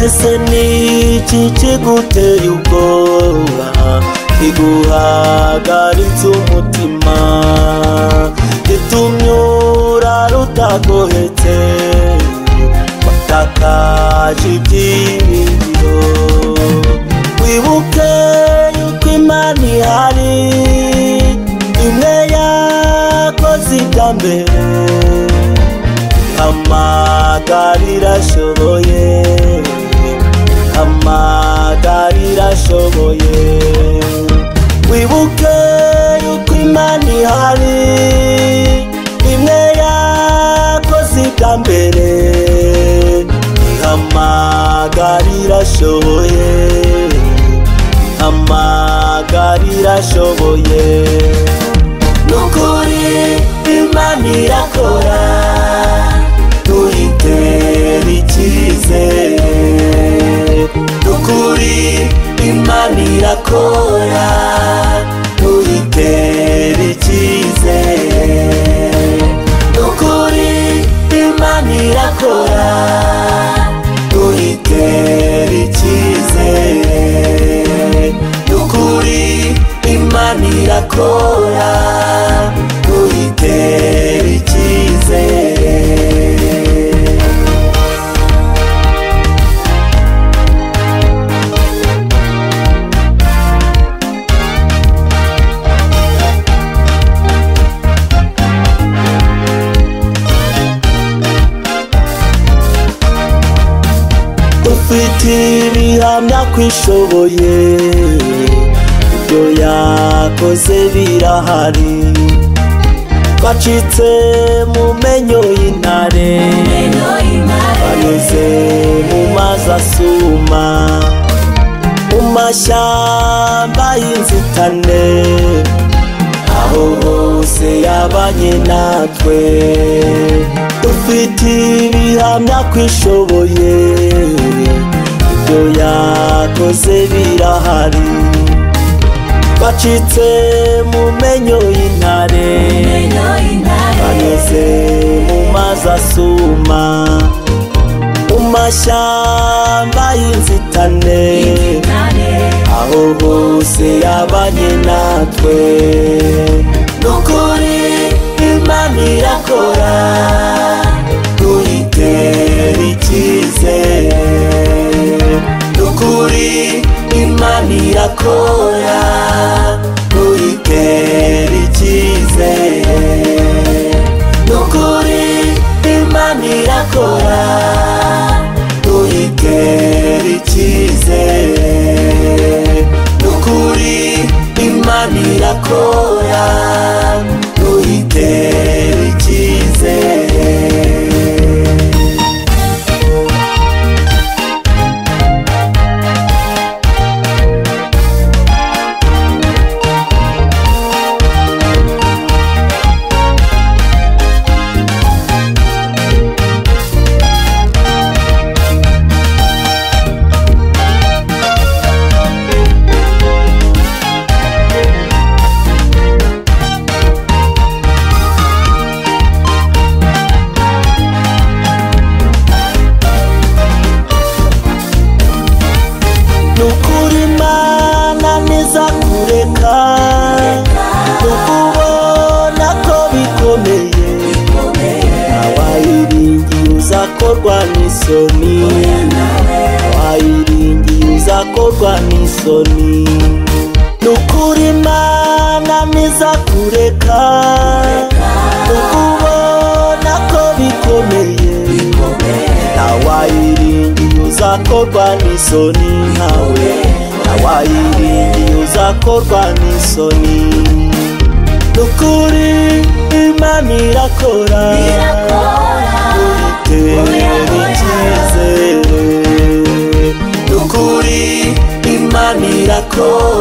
Ese niki kiguteye ubwoba, kiguhagaritse umutima, gitumye urara utagohetse, watakaje ibyiringiro? Wibuke yuko Imana ihari, imwe yakoze ibya mbere, hamagara irashoboye, hamagara irashoboye. Wibuke yuko Imana ihari, imwe yakoze ibya mbere, hamagara irashoboye, hamagara irashoboye. Nukuri Imana irakora, tuyitere icyizere. Nukuri Imana irakora, tuyitere icyizere. Nukuri Imana irakora, tuyitere icyizere. Nukuri Imana irakora, tuyitere icyizere. Dufite ibihamya ko ishoboye, ibyo yakoze birahari. Twacitse mu menyo y'intare, banyuze mu mazi asuma, mu mashyamba y'inzitane, aho hose yabanye natwe. Dufite ibihamya ko ishoboye, ibyo yakoze birahari. Twacitse mu menyo y'intare, banyuze mu mazi asuma, mu mashyamba y'inzitane, aho hose yabanye natwe. Nukuri Imana irakora, tuyitere icyizere. Nukuri Imana irakora, tuyitere icyizere. Nukuri Imana irakora, tuyitere icyizere. Nukuri Imana irakora, tuyitere icyizere. Nukuri Imana ntizakureka, nukubona ko bikomeye, ntawayiringiye uzakorwa n'isoni, ntawayiringiye uzakorwa n'isoni. Nukuri Imana ntizakureka, nukubona ko bikomeye, ntawayiringiye uzakorwa n'isoni, ntawe ntawayiringiye uzakorwa n'isoni. Nukuri Imana irakora, tuyitere icyizere. Nukuri Imana irakora.